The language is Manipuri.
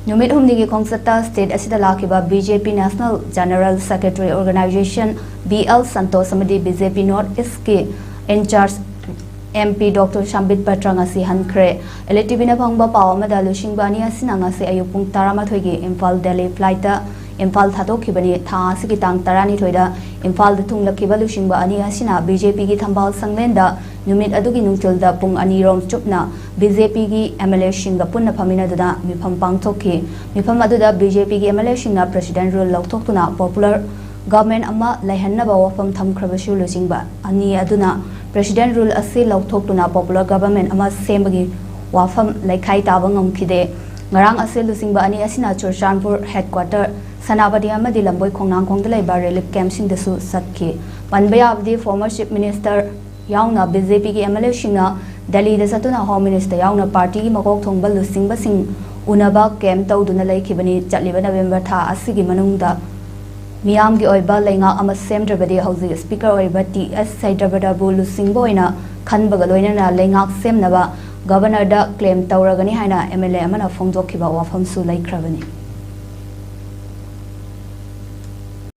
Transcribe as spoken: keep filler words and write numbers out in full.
ꯅꯨꯃꯤꯠ ꯍꯨꯝꯅꯤꯒꯤ ꯈꯣꯡꯆꯠꯇ state ꯑꯁꯤꯗ ꯂꯥꯛꯈꯤꯕ BJP National General Secretary Organization B L Santosh ꯑꯃꯗꯤ BJP North East ꯀꯤ in charge MP Doctor Sambit Patra ꯉꯁꯤ ꯍꯟꯈ꯭ꯔꯦ꯫ L T V ꯅ ꯐꯪꯕ ꯄꯥꯎ ꯑꯃꯗ ꯂꯨꯆꯤꯡꯕ ꯑꯅꯤ ꯑꯁꯤꯅ ꯉꯁꯤ ꯑꯌꯨꯛ ꯄꯨꯡ ꯇꯔꯥꯃꯥꯊꯣꯏꯒꯤ ꯏꯝꯐꯥꯜ Delhi flight ꯇ ꯏꯝꯐꯥꯜ ꯊꯥꯗꯣꯛꯈꯤꯕꯅꯤ꯫ ꯊꯥ ꯑꯁꯤꯒꯤ ꯇꯥꯡ ꯇꯔꯥꯅꯤꯊꯣꯏꯗ ꯏꯝꯐꯥꯜꯗ ꯊꯨꯡꯂꯛꯈꯤꯕ ꯂꯨꯆꯤꯡꯕ ꯑꯅꯤ ꯑꯁꯤꯅ BJP ꯒꯤ ꯊꯝꯕꯥꯜ ꯁꯪꯂꯦꯟꯗ ꯅꯨꯃꯤꯠ ꯑꯗꯨꯒꯤ ꯅꯨꯡꯊꯤꯜꯗ ꯄꯨꯡ ꯑꯅꯤꯔꯣꯝ ꯆꯨꯞꯅ BJP ꯒꯤ MLA ꯁꯤꯡꯒ ꯄꯨꯟꯅ ꯐꯝꯃꯤꯟꯅꯗꯨꯅ ꯃꯤꯐꯝ ꯄꯥꯡꯊꯣꯛꯈꯤ꯫ ꯃꯤꯐꯝ ꯑꯗꯨꯗ BJP ꯒꯤ MLA ꯁꯤꯡꯅ President Rule ꯂꯧꯊꯣꯛꯇꯨꯅ popular government ꯑꯃ ꯂꯩꯍꯟꯅꯕ ꯋꯥꯐꯝ ꯊꯝꯈ꯭ꯔꯕꯁꯨ, ꯂꯨꯆꯤꯡꯕ ꯑꯅꯤ ꯑꯗꯨꯅ President Rule ꯑꯁꯤ ꯂꯧꯊꯣꯛꯇꯨꯅ popular government ꯑꯃ ꯁꯦꯝꯕꯒꯤ ꯋꯥꯐꯝ ꯂꯩꯈꯥꯏ ꯇꯥꯕ ꯉꯝꯈꯤꯗꯦ꯫ ꯉꯔꯥꯡ ꯑꯁꯤ ꯂꯨꯆꯤꯡꯕ ꯑꯅꯤ ꯑꯁꯤꯅ ꯆꯨꯔꯆꯥꯟꯄꯨꯔ headquarter, ꯁꯦꯅꯥꯄꯇꯤ ꯑꯃꯗꯤ ꯂꯝꯕꯣꯏ ꯈꯣꯡꯅꯥꯡꯈꯣꯡꯗ ꯂꯩꯕ relief camp ꯁꯤꯡꯗꯁꯨ ꯆꯠꯈꯤ꯫ ꯄꯟꯕ ꯌꯥꯕꯗꯤ, former Chief Minister ꯌꯥꯎꯅ BJP ꯒꯤ MLA ꯁꯤꯡꯅ ꯗꯦꯜꯂꯤꯗ ꯆꯠꯇꯨꯅ Home Minister ꯌꯥꯎꯅ party ꯒꯤ ꯃꯀꯣꯛ ꯊꯣꯡꯕ ꯂꯨꯆꯤꯡꯕꯁꯤꯡ ꯎꯅꯕ camp ꯇꯧꯗꯨꯅ ꯂꯩꯈꯤꯕꯅꯤ꯫ ꯆꯠꯂꯤꯕ November ꯊꯥ ꯑꯁꯤꯒꯤ ꯃꯅꯨꯡꯗ ꯃꯤꯌꯥꯝꯒꯤ ꯑꯣꯏꯕ ꯂꯩꯉꯥꯛ ꯑꯃ ꯁꯦꯝꯗ꯭ꯔꯕꯗꯤ ꯍꯧꯖꯤꯛ Speaker ꯑꯣꯏꯔꯤꯕ T S ꯁꯩꯗ꯭ꯔꯕꯗ꯭ꯔꯕꯨ ꯂꯨꯆꯤꯡꯕ ꯑꯣꯏꯅ ꯈꯟꯕꯒ ꯂꯣꯏꯅꯅ ꯂꯩꯉꯥꯛ ꯁꯦꯝꯅꯕ Governor ꯗ claim ꯇꯧꯔꯒꯅꯤ ꯍꯥꯏꯅ MLA ꯑꯃꯅ ꯐꯣꯡꯗꯣꯛꯈꯤꯕ ꯋꯥꯐꯝꯁꯨ ꯂꯩꯈ꯭ꯔꯕꯅꯤ꯫